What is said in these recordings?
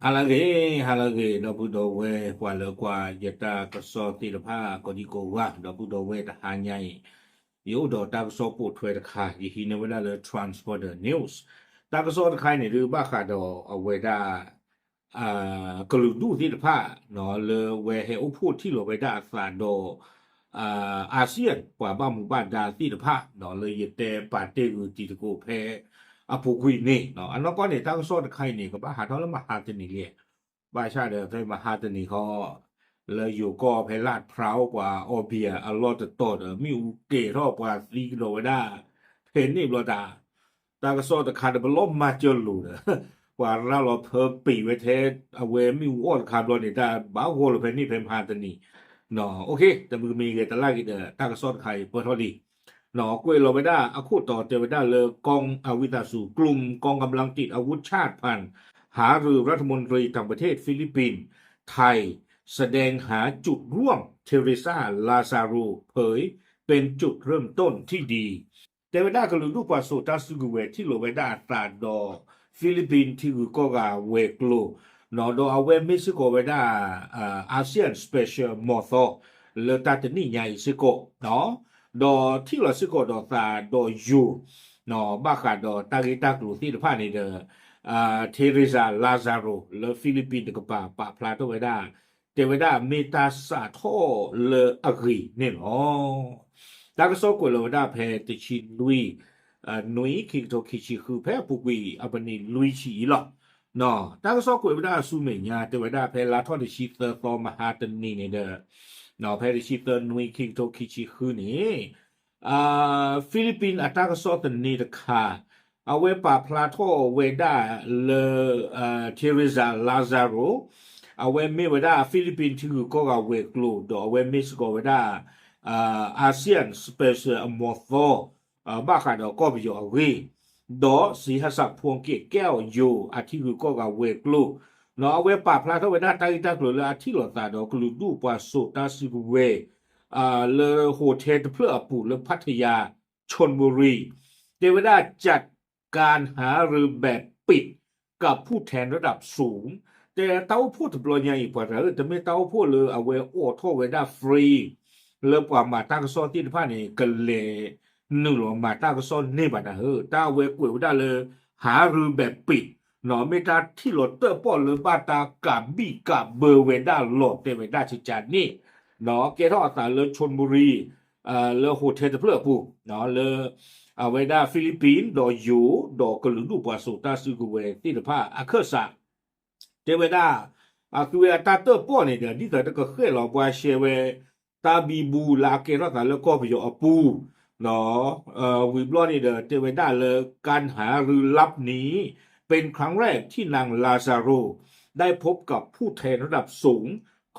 ဟါလၢအဂ့ၤ, ဟါလၢအဂ့ၤ ဒီပုၢ်ဒီဝဲၢ် ပှၤလၢကွၢ်ယတၢ်ကစီၣ်သ့ၣ်တဖၣ် ကိးဒံကိးဂၤ, ဒီပုၢ်ဒီဝဲၢ် တဟါညါအံၤ ယအိၣ်ဒီးတၢ်ကစီၣ်ပိာ်ထွဲတခါ, ယဟံးန့ၢ်ဝဲဒၣ်လၢ Transborder News တၢ်ကစီၣ်တခါအံၤန့ၣ်ဒုး ဘၣ်ဃးဒီးအဝဲဒၣ် ကလုာ်ဒူၣ်သ့ၣ်တဖၣ် လၢဝဲဟဲအိၣ်ဖှိၣ်ထံၣ်လိာ်ဝဲဒၣ်အသးဒီး ASEAN ပှၤဘၣ်မူဘၣ်ဒါသ့ၣ်တဖၣ် လၢယတဲပာ်တ့ၢ်ဂုာ်တံၤသကိးဖဲအပူၤကွံာ်န့ၣ်, အနီၢ်ကီၢ်န့ၣ် တၢ်ကစီၣ်တခါအံၤန့ၣ် ကဘၣ်ဟးထီၣ်လၢမဟါတနံၤလံ, ဘၣ်ဆၣ်ဒီးဖဲမဟါတနံၤဃီ လၢယိၤကီၢ်ဖဲလၢ်ဖြါအိၣ်ပှၤအီဘံယၤအလီၢ်တတီၤဒီး မ့ၣ်အူကဲၤထီၣ်ပှၤသံကဒီးဝဲဒၣ် ဖဲန့ၣ်ဘျီတၢ် တၢ်ကစီၣ်တခါဒီး ပလီၢ်မၤစၢၤလိာ်ဒီး ပှၤရၤလီၤဖၢပံာ်ဝဲထဲ အဝဲမ့ၣ်အူအီၣ်တခါဘျီန့ၣ် တၢ်ဘၣ်ဂီၢ်လီၤဖဲန့ၣ်ဖဲမဟါတနံၤ, တမ့ၢ်ဂ့ၤတလၢ်ဂ့ၤဒီး တၢ်ကစီၣ်တခါအံၤပၢၢ်ထီၣ်လံ, ကွဲးလီၤဝဲဒၣ်အခိၣ်တီတဲဝဲဒၣ်လၢ ကီၢ်အဝံသးစူၤ กลุ่มกองกำลังติดอาวุธชาติพันธุ์ หารือรัฐมนตรีต่างประเทศฟิลิปปินส์ ไทย แสดงหาจุดร่วม เทเรซา ลาซาโร เผย เป็นจุดเริ่มต้นที่ดี တဲဝဲဒၣ်ကလုာ်ဒူၣ်ပှၤစိာ်တၢ်စုကဝဲၤထံၣ်လိာ်ဝဲဒၣ်အသးဒီး Philippines ထံဂုၤကီၢ်ဂၤဝဲၤကျိၤ, ဒီးအဝဲမ့ၢ်စ့ၢ်ကီးဝဲဒၣ် ASEAN Special မီၢ်သီ လၢတၢ်တနံၣ်ညါအံၤစ့ၢ်ကီး, ဒီးထံၣ်လိာ်စ့ၢ်ကီးဒီးသးဒီးယိၤ ဘၣ်ဃးဒီးတၢ်ဂ့ၢ်တၢ်ကျိၤသ့ၣ်တဖၣ်န့ၣ်ဒီး Teresa Lazaro လၢ Philippines တကပၤပာ်ဖျါထီၣ်ဝဲဒၣ် တဲဝဲဒၣ်မ့ၢ်တၢ်စးထီၣ်လၢအဂ့ၤန့ၣ်လီၤ. တၢ်ကစီၣ်ကွဲးလီၤဝဲဒၣ်ဖဲတဆံနွံ နွံ ခံကထိခံဆံဃု ဖဲအပူၤကွံာ်အပနံၤလွံၢ်ဆံအံၤလီၤ. တၢ်ကစီၣ်ကွဲးဝဲဒၣ်အဆူမဲာ်ညါ တဲဝဲဒၣ်ဖဲလါထီၣ်တဆံသၢသီမဟါတနံၤန့ၣ်ဒီး ဖဲတဆံသၢနွံ ခံကထိခံဆံဃုန့ၣ် Philippines အတၢ်ကစီၣ်သန့တခါ အဝဲပာ်ဖျါထီၣ်ဝဲဒၣ်လၢ Teresa Lazaro အဝဲမ့ၢ်ဝဲဒၣ် Philippines ထံဂုၤကီၢ်ဂၤဝဲၤကျိၤ ဒီးအဝဲမ့ၢ်စ့ၢ်ကီးဝဲဒၣ် ASEAN Special အမီၢ်သီ ဘၣ်ဃးဒီးကီၢ်ပယီၤအဂ့ၢ်, ဒီး စံဟစၣ် ဖူက့ၣ်ကဲၣ်အီၤယိၤ အထံဂုၤကီၢ်ဂၤဝဲၤကျိၤ အဝဲပာ်ဖျါထီၣ်ဝဲဒၣ်တၢ်ဂ့ၢ်တၢ်ကျိၤလၢအထံၣ်လိာ်သးဒီးကလုာ်ဒူၣ်ပှၤစိာ်တၢ်စုကဝဲၤ လၢ hotel တဖျၢၣ်အပူၤလၢ Pattaya ชลบุรี တဲဝဲဒၣ် จัดการหารือแบบปิดกับผู้แทนระดับสูง တဲတၢ်အိၣ်ဖှိၣ်တဘျီညါအံၤ ပှၤတဂၤဧၢ တမ့ၢ်တၢ်အိၣ်ဖှိၣ်လၢအဝဲအိးထီၣ်ဝဲဒၣ် free လၢပှၤမၤတၢ်ကစီၣ်သ့ၣ်တဖၣ်န့ၣ် ကလဲၤနုာ်လီၤမၤတၢ်ကစီၣ်န့ၢ်ဘၣ်တၢ်ဧၢ, တၢ်အဝဲကွဲးဝဲဒၣ်လၢ หารือแบบปิด မ့ၢ်တၢ်ထံၣ်လီၤတၢၣ်ပီၣ်လၢဘၣ်တၢ်ကးဘံၣ်ကးဘၢဝဲဒၣ်လီၤ တဲဝဲဒၣ်ကကန့ၣ် ကဲထီၣ်အသးလၢ ชลบุรี လၢ hotel တဖျၢၣ်အပူၤ လၢ အဝဲဒၣ် Philippines ဒီးယိၤ ဒီးကလုာ်ဒူၣ်ပှၤစိာ်တၢ်စုကဝဲၤသ့ၣ်တဖၣ်အခၢၣ်စး တဲဝဲဒၣ် အသုဝဲအတၢ်တၢၣ်ပီၣ်န့ၣ်ဒီး ဒ်သိးတကဃဲၣ်လီၤပှၤရှဲဝဲ တၢ်ဘံဘူလၢအကဲထီၣ်သးလၢကီၢ်ပယီၤအပူၤ ဝံၤဘျီန့ၣ်ဒီး တဲဝဲဒၣ်လၢ การหารือลับนี้เป็นครั้งแรกที่นางลาซาโรได้พบกับผู้แทนระดับสูง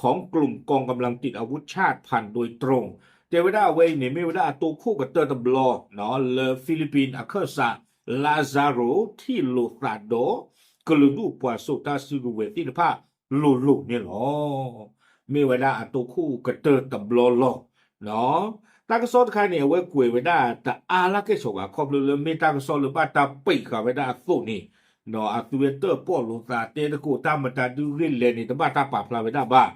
ของกลุ่มกองกำลังติดอาวุธชาติพันธุ์โดยตรง တဲဝဲဒၣ်အဝဲအံၤန့ၣ် မ့ၢ်ဝဲဒၣ်အတိခိၣ်ကတၢၢ်တဘျီ လၢ Philippines အခၢၣ်စး Lazaro ထံၣ်လိာ်သးဒီး ကလုာ်ဒူၣ်ပှၤစိာ်တၢ်စုကဝဲၤသ့ၣ်တဖၣ်လိၤလိၤန့ၣ်လီၤ. မ့ၢ်ဝဲဒၣ်အတိခိၣ်ကတၢၢ်တဘျီလီၤ. တၢ်ကစီၣ်တခါန့ၣ် အဝဲကွဲးဝဲဒၣ်တအါလၢကဲၣ်ဆိးဘၣ် ခီဖျိလၢမ့ၢ်တၢ်ကစီၣ်လၢဘၣ်တၢ်ပံးဃာ်ဝဲဒၣ်အသိးန့ၣ် အသုဝဲတၢၣ်ပီၣ်လိာ်သးတဲသကိးတၢ်မတၤဒုးဂ့ၢ်လဲၣ်န့ၣ် တဘၣ်တၢ်ပာ်ဖျါဝဲဒၣ်ဘၣ်.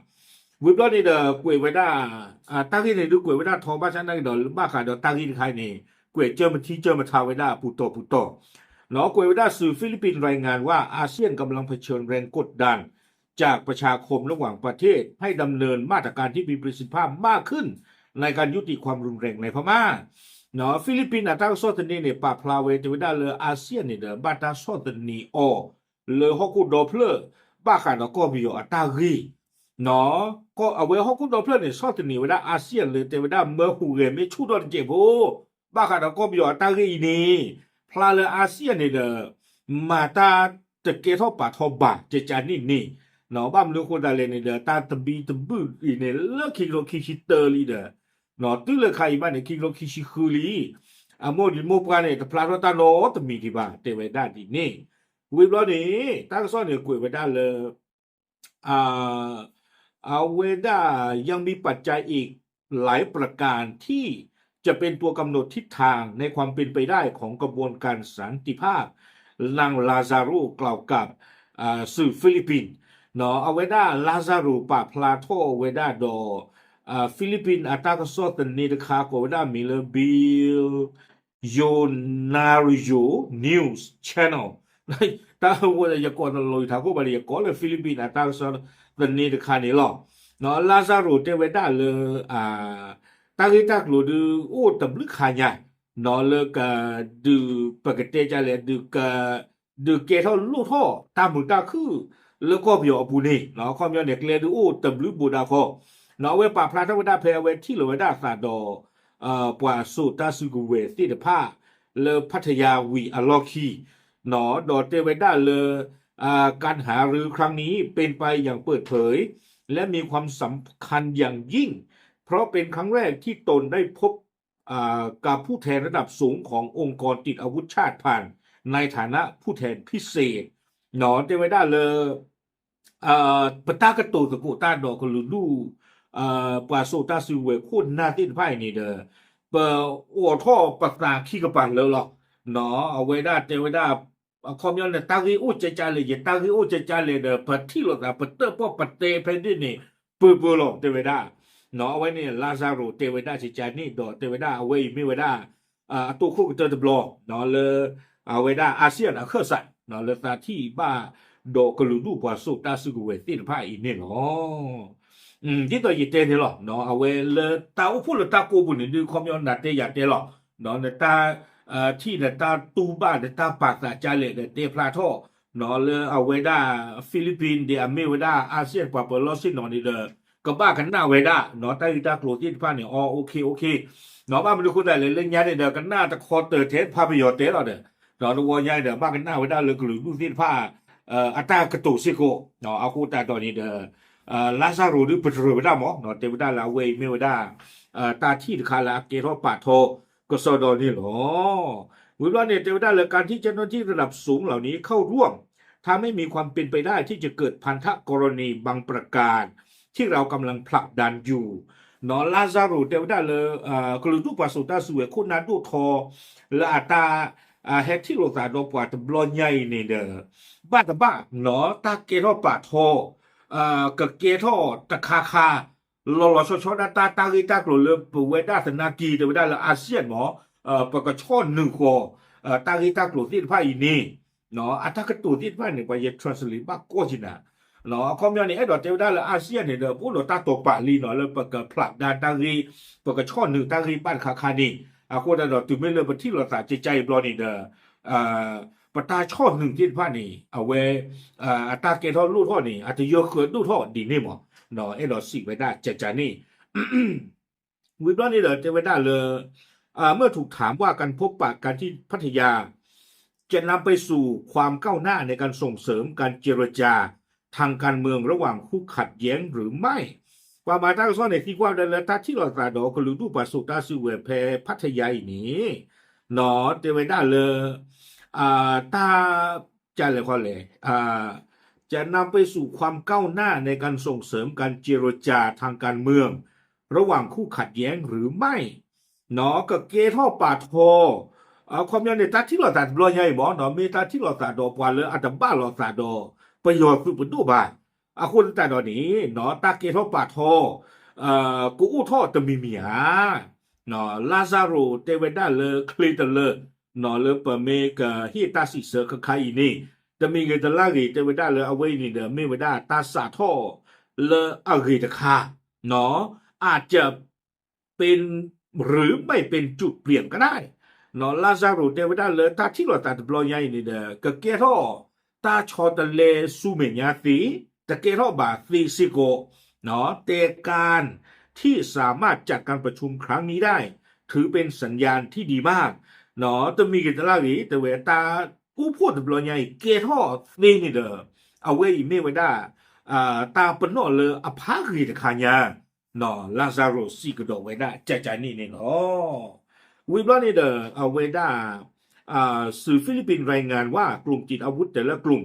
ဝံၤဘျီန့ၣ်ဒီးကွဲးဝဲဒၣ် တၢ်ဂ့ၢ်န့ၣ်ဒုးကွဲးဝဲဒၣ်ထီဘၣ်ဆၣ်နာ်က့ဒီး ဘၣ်ဃးဒီးတၢ်ဂ့ၢ်တခါအံၤန့ၣ် ကွဲးကၢမထံကၢမထါဝဲဒၣ်ပူၤတီၤပူၤတီၤ ကွဲးဝဲဒၣ် สื่อฟิลิปปินส์รายงานว่า อาเซียนกำลังเผชิญแรงกดดัน จากประชาคมระหว่างประเทศ ให้ดำเนินมาตรการที่มีประสิทธิภาพมากขึ้น ในการยุติความรุนแรงในพม่า ဖံလံးပံးအတၢ်ကစီၣ်သန့န့ၣ် ပာ်ဖျါဝဲတဲဝဲဒၣ်လၢ ASEAN န့ၣ်ဒီး ဘၣ်တၢ်ဆီၣ်သနံးအီၤ လၢဟီၣ်ခိၣ်ဒီဖျၢၣ် ဘၣ်ဃးဒီးကီၢ်ပယီၤအတၢ်ဂ့ၢ် အဝဲဟီၣ်ခိၣ်ဒီဖျၢၣ်န့ၣ် ဆီၣ်သနံးဝဲဒၣ် ASEAN လၢတဲဝဲဒၣ်မၢဟူးဂဲၤမ့ၢ်ဆူၣ်ထီၣ်တစဲးဖိ ဘၣ်ဃးဒီးကီၢ်ပယီၤအတၢ်ဂ့ၢ်အံၤန့ၣ် ဖျါလၢ ASEAN န့ၣ်ဒီး မၤတၢ်တကဲထီၣ်ပာ်ထီဘၣ် ကကန့ၣ်န့ၣ် ဘၣ်မနုၤအဃိသတးလဲၣ်န့ၣ်ဒီး တၢ်သဘံၣ်သဘုၣ်အံၤန့ၣ် လၢခံကထိခံဆံတၢလံဒီး တုၤလၢခါအံၤမးန့ၣ် ခံကထိခံဆံဃုလံ အမိၢ်ဒံးမိၢ်ပှၢ်န့ၣ် တဖျါထီၣ်တၢ်နီတမံၤဒံးဘၣ် တဲဝဲဒၣ်ဒ်န့ၣ် ဝံၤဘျီန့ၣ် တၢ်ကစီၣ်န့ၣ်ကွဲးဝဲဒၣ်လၢ အဝဲဒၣ် ยังมีปัจจัยอีกหลายประการที่จะเป็นตัวกำหนดทิศทางในความเป็นไปได้ของกระบวนการสันติภาพ นางลาซาโรกล่าวกับ စူးဖံလံးပံၣ်, အဝဲဒၣ် Lazaro ပာ်ဖျါထီၣ်ဝဲဒၣ်ဒီး ဖံလံးပံၣ်အတၢ်ကစီၣ်သန့တခါ ကိးဝဲဒၣ်မံၤလၢ Billionaire News Channel, တၢ်ဝဲယကိးတလီၤထးခိၣ်ဘၣ်ဒီး ယကိးလၢ ဖံလံးပံၣ်အတၢ်ကစီၣ်သန့တခါန့ၣ်လီၤ. Lazaro တဲဝဲဒၣ်လၢ တၢ်ဂ့ၢ်တၢ်ကျိၤဒုးအိၣ်တဘျုးခါညါ, လၢကဒုး ပကတဲကလဲၣ် ဒုးက ဒုးကဲထီၣ်လိၣ်ထီၣ်တၢ်မုာ်တၢ်ခုၣ်လၢကီၢ်ပယီၤအပူၤန့ၣ်, အခီပညီန့ၣ် ကျဲဒုးအိၣ်တဘျုးဘိးဒၣ်ဃီ, အဝဲပာ်ဖျါထီၣ်ဝဲဒၣ်ဖဲအဝဲထံၣ်လိာ်ဝဲဒၣ်အသးဒီး ပှၤစိာ်တၢ်စုကဝဲၤသ့ၣ်တဖၣ် လၢ Pattaya ဝံၤအလီၢ်ခံ, ဒီးတဲဝဲဒၣ်လၢ การหารือครั้งนี้เป็นไปอย่างเปิดเผย และมีความสำคัญอย่างยิ่ง เพราะเป็นครั้งแรกที่ตนได้พบ กับผู้แทนระดับสูงขององค์กรติดอาวุธชาติพันธุ์ในฐานะผู้แทนพิเศษ တဲဝဲဒၣ်လၢ ပတၢ်ကတိၤသကိးတၢ်ဒီးကလုာ်ဒူၣ် ပှၤစိာ်တၢ်စုကဝဲၤခိၣ်နၢ်သ့ၣ်တဖၣ်အံၤန့ၣ်ဒီး ပအိးထီၣ်ပသးခံကပၤလၢာ်လီၤ. အဝဲဒၣ်တဲဝဲဒၣ် အခီပညီန့ၣ် တၢ်ဂ့ၢ်အိၣ်ကကလဲၣ် ယတၢ်ဂ့ၢ်အိၣ်ကကလဲၣ်ဒီး ပထံၣ်လိာ်သး ပတၢၣ်ပီၣ်ပတဲဖဲန့ၣ်န့ၣ် ပၢပၢလီၤ တဲဝဲဒၣ်. အဝဲန့ၣ် Lazaro တဲဝဲဒၣ်ကကန့ၣ်ဒီး တဲဝဲဒၣ်အဝဲအံၤမ့ၢ်ဝဲဒၣ် အတိၢ်ခိၣ်ကတၢၢ်တဘျီ လၢ အဝဲဒၣ် ASEAN အခၢၣ်စး လၢသးထံၣ်ဘၣ်ဒီးကလုာ်ဒူၣ်ပှၤစိာ်တၢ်စုကဝဲၤသ့ၣ်တဖၣ်အံၤန့ၣ်လီၤ. ဒ်သိးယတဲန့ၣ်လီၤ. အဝဲလၢတၢ်အိၣ်ဖှိၣ်လၢတၢ်ကိးပူၤန့ၣ်ဒုး ခီပညီနၤတဲယၤတဲလီၤ. နတၢ်ထံၣ်နတၢ်တူၢ်ဘၣ်နတၢ်ပာ်သးကလဲၣ်ဒီးတဲဖျါထီၣ် လၢအဝဲဒၣ် Philippines ဒီးအမ့ၢ်ဝဲဒၣ် ASEAN ပှၤပၢၤလီၢ်ဆ့ၣ်နီၤန့ၣ်ဒီး ကဘၣ်ကနၣ်ဝဲဒၣ် တၢ်ဂ့ၢ်တၢ်ကျိၤသ့ၣ်တဖၣ်န့ၣ် အီ OK OK ဘၣ်မနုၤအဃိသတးလဲၣ် လၢညါန့ၣ်ဒီး ကနၣ်တခီတၢၢ်ထဲဖးပယီၤတဲလီၤဒီး တဝီညါဒီး ဘၣ်ကနၣ်ဝဲဒၣ်လၢကလုာ်ဒူၣ်သ့ၣ်တဖၣ် အတၢ်ကတိၤစ့ၢ်ကီး အဃိသတးဒီးန့ၣ်ဒီး Lazaro ဒုးပတြၢၤဝဲဒၣ်မး တဲဝဲဒၣ်လၢအဝဲအံၤမ့ၢ်ဝဲဒၣ် တၢ်ထံၣ်တခါလၢအကဲထီၣ်ပာ်ထီကစီဒီန့ၣ်လီၤ. ဝံၤဘျီန့ၣ် တဲဝဲဒၣ်လၢ การที่เจ้าหน้าที่ระดับสูงเหล่านี้เข้าร่วม ทำให้มีความเป็นไปได้ที่จะเกิดพันธกรณีบางประการ ที่เรากำลังผลักดันอยู่ Lazaro တဲဝဲဒၣ်လၢ ကလုာ်ဒူၣ်ပှၤစိာ်တၢ်စုကဝဲၤခိၣ်နၢ်ဒိၣ်ထီ လၢအတၢ် ဟဲထံၣ်လိာ်သးဒီးပှၤတဘျီညါအံၤန့ၣ်ဒီး ဘၣ်တဘၣ် တၢ်ကဲထီၣ်ပာ်ထီ ကကဲထီၣ်တခါခါ လီၤလီၤဆီဆီဒၣ်တၢ် တၢ်ဂ့ၢ်တၢ်ကျိၤလၢပဝဲဒၣ်သနာ်က့ တဲဝဲဒၣ်လၢ ASEAN မး ပကဆီၣ်နုာ်ဃီၤ တၢ်ဂ့ၢ်တၢ်ကျိၤသ့ၣ်တဖၣ်အံၤန့ၣ် အတၢ်ကတိၤသ့ၣ်တဖၣ်န့ၣ် ပှၤယ translate ဘၣ်ကီၢ်ကနၤ အခီပညီန့ၣ် အဲၣ်ဒိးတဲဝဲဒၣ်လၢ ASEAN န့ၣ်ဒီး ပအိၣ်ဒီးတၢ်တိာ်ပာ်လံနီၤ လၢပက ผลักดัน တၢ်ဂ့ၢ် ပကဆီၣ်နုာ်တၢ်ဂ့ၢ်ဘၣ်တခါခါန့ၣ် အဃိသတးဒီးတုၤမ့ၢ်လၢပထံၣ်လိာ်သးကကအံၤဘျီန့ၣ်ဒီး ပတၢ်ဆီၣ်နုာ်သ့ၣ်တဖၣ်န့ၣ် အဝဲ အတၢ်ကဲထီၣ်လိၣ်ထီၣ်န့ၣ် အတယၢၤဃၢၤဒိၣ်ထီၣ်ဒ်န့ၣ်မး အဲၣ်ဒိးစံးဝဲဒၣ်ကကန့ၣ် ဝံၤဘျီန့ၣ်ဒီးတဲဝဲဒၣ်လၢ เมื่อถูกถามว่า การพบปะกันที่พัทยา จะนำไปสู่ความก้าวหน้าในการส่งเสริมการเจรจาทางการเมืองระหว่างคู่ขัดแย้งหรือไม่ ပှၤမၤတၢ်ကစီၣ်န့ၣ် သံကွၢ်ဝဲဒၣ်လၢ တၢ်ထံၣ်လိာ်သးဒီးကလုာ်ဒူၣ်ပှၤစိာ်တၢ်စုကဝဲၤဖဲ Pattaya အံၤန့ၣ် တဲဝဲဒၣ်လၢ တၢ် ကလဲၤခီလဲၣ် จะนำไปสู่ความก้าวหน้าในการส่งเสริมการเจรจาทางการเมืองระหว่างคู่ขัดแย้งหรือไม่ ကကဲထီၣ်ပာ်ထီ အခီပညီန့ၣ် တၢ်ထံၣ်လိာ်သးတဘျီညါအံၤမး မ့ၢ်တၢ်ထံၣ်လိာ်သးဒီးပှၤလၢအတဘၣ်လိာ်သးဒီးပယီၤသုးပဒိၣ်ဘၣ် အဃိသတးဒီးန့ၣ် တၢ်ကဲထီၣ်ပာ်ထီ ကအိၣ်ထီၣ်တမံၤမံၤဧါ Lazaro တဲဝဲဒၣ်လၢချ့တလၢ လၢပမ့ၢ်ကဟ့ၣ်တၢ်စံးဆၢခါခါအံၤန့ၣ် တမံၤဂ့ၤတလါဂ့ၤ တဲဝဲဒၣ်လၢအဝဲအံၤန့ၣ်ဒီး မ့ၢ်ဝဲဒၣ်တၢ်စးထီၣ်လၢအဂ့ၤတခါ อาจจะเป็น หรือไม่เป็นจุดเปลี่ยนก็ได้ Lazaro တဲဝဲဒၣ်လၢတၢ်ထံၣ်လိာ်သးတဘျီညါအံၤန့ၣ်ဒီး ကကဲထီၣ်တၢ်ဆီတလဲဆူမဲာ်ညါသ့ တကဲထီၣ်ဘၣ်သ့စ့ၢ်ကီး แต่การที่สามารถจัดการประชุมครั้งนี้ได้ถือเป็นสัญญาณที่ดีมาก တမံၤဂ့ၤတလါဂ့ၤ တဲဝဲတၢ်အိၣ်ဖှိၣ်တဘျီညါအံၤ ကဲထီၣ်သ့န့ၣ်ဒီး အဝဲအံၤမ့ၢ်ဝဲဒၣ် တၢ်ပနီၣ်လၢအဖးဂ့ၤတခါညါ Lazaro စံးကဒီးဝဲဒၣ်ကကန့ၣ်န့ၣ်လီၤ. ဝံၤဘျီန့ၣ်ဒီး အဝဲဒၣ် สื่อฟิลิปปินส์รายงานว่ากลุ่มติดอาวุธแต่ละกลุ่ม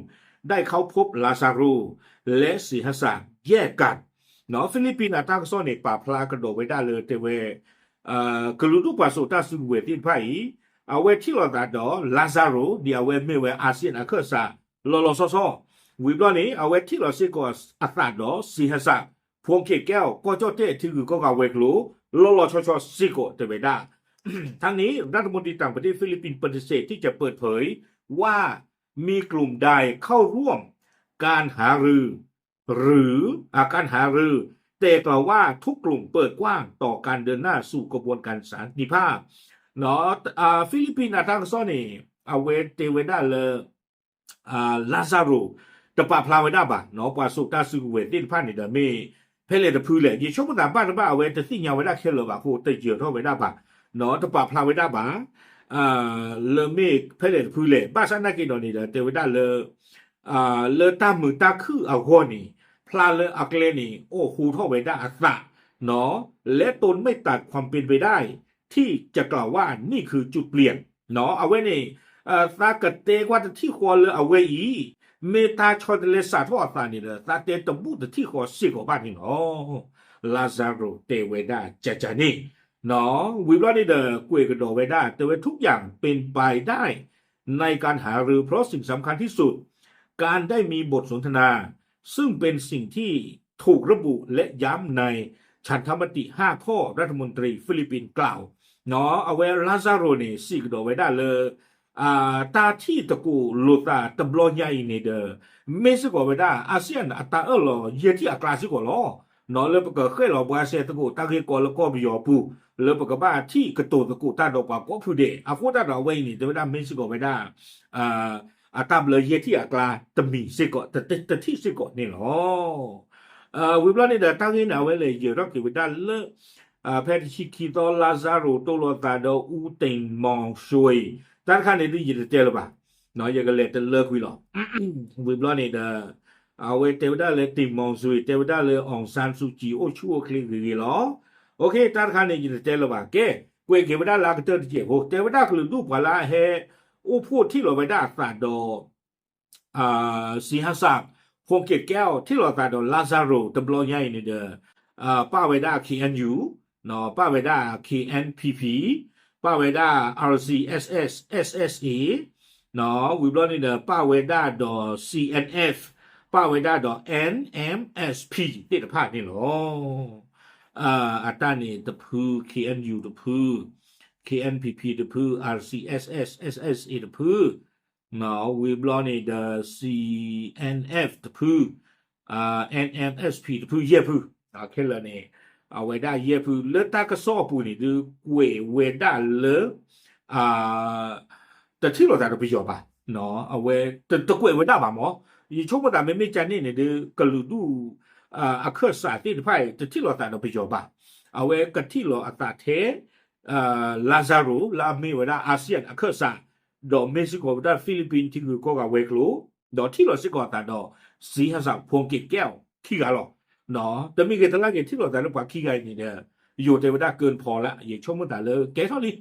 ได้เข้าพบลาซารูและเสหัสแยกกัน ဖံလံးပံးအတၢ်ကစီၣ်န့ၣ် ပာ်ဖျါကဒီးဝဲဒၣ်လၢတဲဝဲ ကလုာ်ဒူၣ်ပှၤစိာ်တၢ်စုကဝဲၤသ့ၣ်တဖၣ်အံၤ အဝဲထံၣ်လိာ်သးဒီး Lazaro ဒ်အဝဲမ့ၢ်ဝဲ ASEAN အခၢၣ်စး လီၤလီၤဆီဆီ ဝံၤဘျီန့ၣ် အဝဲထံၣ်လီၤစ့ၢ်ကီးအသးဒီး စံဟစၣ် ဖူက့းကဲၣ် ကီၢ်ကၠီၣ်တဲၣ်ထံဂုၤကီၢ်ဂၤဝဲၤကျိၤ လီၤလီၤဆီဆီစ့ၢ်ကီးတဲဝဲဒၣ် ทั้งนี้รัฐมนตรีต่างประเทศฟิลิปปินส์ปฏิเสธที่จะเปิดเผยว่ามีกลุ่มใดเข้าร่วมการหารือหรืออ่าการหารือ แต่กล่าวว่าทุกกลุ่มเปิดกว้างต่อการเดินหน้าสู่กระบวนการสันติภาพ เนาะ อ่า Philippines အတၢ်ကစီၣ်န့ၣ် အဝဲတဲဝဲဒၣ်လၢ อ่า Lazaro တပာ်ဖျါဝဲဒၣ်ဘၣ် เนาะ ပှၤစိာ်တၢ်စုကဝဲၤသ့ၣ်တဖၣ်န့ၣ်ဒီးမ့ၢ် ဖဲလဲၣ်တဖုလဲၣ် ယဆိကမိၣ်သးဘၣ်တဘၣ်အဝဲတသ့ၣ်ညါဝဲဒၣ်ခဲလၢာ်ဘၣ်အဃိ တယၢၤထီၣ်ဝဲဒၣ်ဘၣ် เนาะ တပာ်ဖျါဝဲဒၣ်ဘၣ် လၢမ့ၢ်ဖဲလဲၣ်တဖုလဲၣ် ဘၣ်ဆၣ်နာ်က့ၤဒီးန့ၣ်ဒီး တဲဝဲဒၣ်လၢ လၢတၢ်မုာ်တၢ်ခုၣ်အဂီၢ်န့ၣ် ဖျါလၢအကျဲန့ၣ် အိၣ်ဟူထီၣ်ဝဲဒၣ်အသး เนาะ และตนไม่ตัดความเป็นไปได้ที่จะกล่าวว่านี่คือจุดเปลี่ยน เนาะ အဝဲန့ၣ် သးကတဲကွၢ်တထံၣ်ဃီလၢအဝဲအံၤ မ့ၢ်တၢ်ဆီတလဲစးထီၣ်အသးန့ၣ်ဒီး သးတဲတဘူၣ်တထံၣ်ဃီစ့ၢ်ကီးဘၣ်န့ၣ်လီၤ Lazaro တဲဝဲဒၣ်ကကန့ၣ် เนาะ ဝံၤဘျီန့ၣ်ဒီး ကွဲးကဒီးဝဲဒၣ် တဲဝဲ ทุกอย่างเป็นไปได้ในการหารือเพราะสิ่งสำคัญที่สุด การได้มีบทสนทนา ซึ่งเป็นสิ่งที่ถูกระบุและย้ำในฉันทมติ ห้า ข้อ รัฐมนตรีฟิลิปปินส์กล่าว เนาะ အဝဲ Lazaro န့ၣ် စံးကဒီးဝဲဒၣ်လၢ တၢ်ထံၣ်သကိးလိာ်သးတဘျီညါအံၤန့ၣ်ဒီး မ့ၢ်စ့ၢ်ကီးဝဲဒၣ် ASEAN အတၢ်အၢၣ်လီၤယဲၢ်ထံၣ်အကျါစ့ၢ်ကီးလီၤ เนาะ လၢပကဃဲၣ်လီၤဘှါစဲသကိးတၢ်ဂ့ၢ်ကီလၢကီၢ်ပယီၤပူၤ လၢပကဘၣ်ထံၣ်ကတိၤသကိးတၢ်ဒီးပှၤကိးဖုဒဲး အဃိသတးဒီးအဝဲအံၤန့ၣ် တဲဝဲဒၣ်မ့ၢ်စ့ၢ်ကီးဝဲဒၣ် အတၢ်ဘျၢယဲၢ်ထံၣ်အကျါတမံၤစ့ၢ်ကီး တထံၣ်စ့ၢ်ကီးန့ၣ်လီၤ ဝံၤဘျီန့ၣ်ဒီး တၢ်ဂ့ၢ်န့ၣ် အဝဲလဲၤယၢၤထီၣ်က့ၤဝဲဒၣ်လၢ ဖဲတဆံခံသီ Lazaro တိၢ်လိာ်သးဒီး ဦးတင်မောင်ဆွေ တၢ်တခါန့ၣ်ဒုးယတတဲလၢၤဘၣ် ယကလဲၤတလၢကွံာ်လီၤ ဝံၤဘျီန့ၣ်ဒီး အဝဲတဲဝဲဒၣ်လၢ တင်မောင်ဆွေ တဲဝဲဒၣ်လၢ အောင်ဆန်းစုကြည် အိၣ်ဆူၣ်အိၣ်ချ့ဂ့ၤဂ့ၤလီၤ တၢ်တခါန့ၣ် ယတတဲလၢၤဘၣ် ကဲ ကွဲးက့ၤဝဲဒၣ်လၢအကတၢၢ်တစဲးဖိ တဲဝဲဒၣ်ကလုာ်ဒူၣ်ပှၤလၢအဟဲ အိၣ်ဖှိၣ်ထံၣ်လီၤဝဲဒၣ်အသးဒီး စံဟစၣ် ဖူက့းကဲၣ် ထံၣ်လီၤသးဒီး Lazaro တဘျီညါအံၤန့ၣ်ဒီး ပၣ်ဝဲဒၣ် KNU ပၣ်ဝဲဒၣ် KNPP ပၣ်ဝဲဒၣ် RCSS SSA ဝံၤဘျီန့ၣ်ဒီး ပၣ်ဝဲဒၣ်ဒီး CNF ပၣ်ဝဲဒၣ်ဒီး NMSP သ့ၣ်တဖၣ်န့ၣ်လီၤ အတၢ်န့ၣ်တဖု KNU တဖု KNPP တဖု RCSS SSA တဖု ဝံၤဘျီန့ၣ်ဒီး CNF တဖု NMSP တဖု ယဲၢ်ဖု ခဲလၢာ်န့ၣ် အဝဲဒၣ်ယဲၢ်ဖု လၢတၢ်ကစီၣ်အပူၤန့ၣ် ဒုးကွဲးဝဲဒၣ်လၢ တထံၣ်လိာ်သးဒီးပယီၤဘၣ် အဝဲတကွဲးဝဲဒၣ်ဘၣ်မး ယဆိကမိၣ်သးမ့မ့ၢ်ကန့ၣ်န့ၣ်ဒီး ကလုာ်ဒူၣ် အခၢၣ်စးသ့ၣ်တဖၣ်အံၤ တထံၣ်လိာ်သးဒီးပယီၤဘၣ် အဝဲကထံၣ်လိာ်အသးထဲ Lazaro လၢအမ့ၢ်ဝဲဒၣ် ASEAN အခၢၣ်စး ဒီးမ့ၢ်စ့ၢ်ကီးဝဲဒၣ် Philippines ထံဂုၤကီၢ်ဂၤဝဲၤကျိၤ ဒီးထံၣ်လိာ်စ့ၢ်ကီးအသးဒီး စံဟစၣ် ဖူက့းကဲၣ် ခံဂၤလီၤ တမံၤဂ့ၤတလါဂ့ၤ ထံၣ်လိာ်သးလၢပှၤခံဂၤအံၤန့ၣ်ဒီး ယိၤတဲဝဲဒၣ် ကၢၢ်ဖီလၢ ယဆိကမိၣ်သးလၢကဲထီၣ်လံ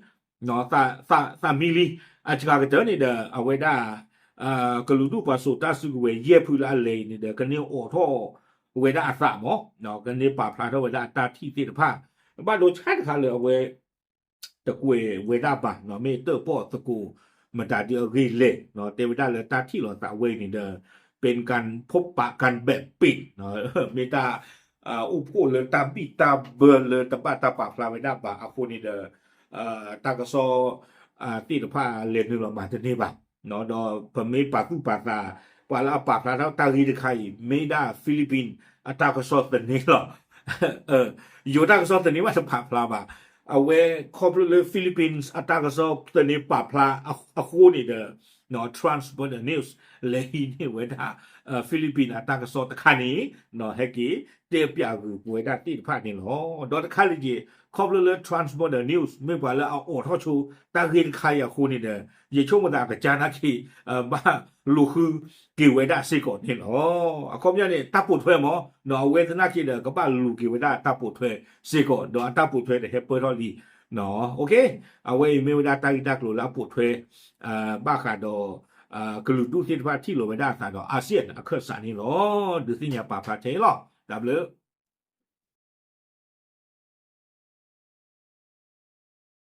သးမံလံ အစှၤကတၢၢ်န့ၣ်ဒီး အဝဲဒၣ် ကလုာ်ဒူၣ်ပှၤစိာ်တၢ်စုကဝဲၤယဲၢ်ဖုလၢအလဲၤအံၤန့ၣ်ဒီး ကန့ၢ်အိးထီၣ်ဝဲဒၣ်အသးမး ကန့ၢ်ပာ်ဖျါထီၣ်ဝဲဒၣ်အတၢ်ထံၣ်သ့ၣ်တဖၣ် ဘၣ်ဒိဆါတခါလၢအဝဲ တကွဲးဝဲဒၣ်ဘၣ် မ့ၢ်တၢၣ်ပီၣ်သကိး မတၤဒ်အဂ့ၢ်လဲၣ် တဲဝဲဒၣ်လၢတၢ်ထံၣ်လိာ်သးဝဲအံၤန့ၣ်ဒီး เป็นการพบปะกันแบบปิด မ့ၢ်တၢ် အိၣ်ဖှိၣ်လၢတၢ်ဘံၣ်တၢ်ဘၢလၢတဘၣ်တၢ်ပာ်ဖျါဝဲဒၣ်ဘၣ်အဃိန့ၣ်ဒီး တၢ်ကစီၣ် သ့ၣ်တဖၣ်လဲၤနုာ်လီၤမၤတန့ၢ်ဘၣ် ဒီးပမ့ၢ်ပာ်သူၣ်ပာ်သး ပှၤလၢအပာ်ဖျါထီၣ်တၢ်ဂ့ၢ်တခါအံၤ မ့ၢ်ဒၣ် Philippines အတၢ်ကစီၣ်သန့လီၤ ယိၤတၢ်ကစီၣ်သန့ဘၣ်တပာ်ဖျါဘၣ် အဝဲခီဖျိလၢ Philippines အတၢ်ကစီၣ်သန့ပာ်ဖျါအဃိန့ၣ်ဒီး Transborder News လဲၤဟံးန့ၢ်ဝဲဒၣ် Philippines အတၢ်ကစီၣ်တခါန့ၣ် ဟဲက့ၤ တဲပၠးဂုာ်ပဝဲဒၣ်သ့ၣ်တဖၣ်န့ၣ်လီၤ. ဒီးတခါလၢ်က့ၤ ခီဖျိလၢ Transborder News မ့ၢ်ပှၤလၢအအိးထီၣ်ဆိတၢ်ဂ့ၢ်တခါအံၤအဃိန့ၣ်ဒီး ယဆိကမိၣ်သးအကစၢ်နာ်က့ၤ ဘၣ်လူၤဃုက့ၤဝဲဒၣ်စ့ၢ်ကီးန့ၣ်လီၤ. အခီပညီန့ၣ် တၢ်ပိာ်ထွဲမး ဒီးအဝဲသနာ်က့ဒီး ကဘၣ်လူၤက့ၤဝဲဒၣ်တၢ်ပိာ်ထွဲစ့ၢ်ကီး ဒီးအတၢ်ပိာ်ထွဲတဟဲပၢၢ်ထီၣ်လံ အဝဲအံၤမ့ၢ်ဝဲဒၣ် တၢ်ဂ့ၢ်တၢ်ကျိၤလၢအပိာ်ထွဲ ဘၣ်ဃးဒီး ကလုာ်ဒူၣ်သ့ၣ်တဖၣ်ထံၣ်လိာ်ဝဲဒၣ်အသးဒီး ASEAN အခၢၣ်စးန့ၣ်လီၤ. ဒုးသ့ၣ်ညါပာ်ဖျါထဲအံၤလီၤ. တၢ်ဘျုး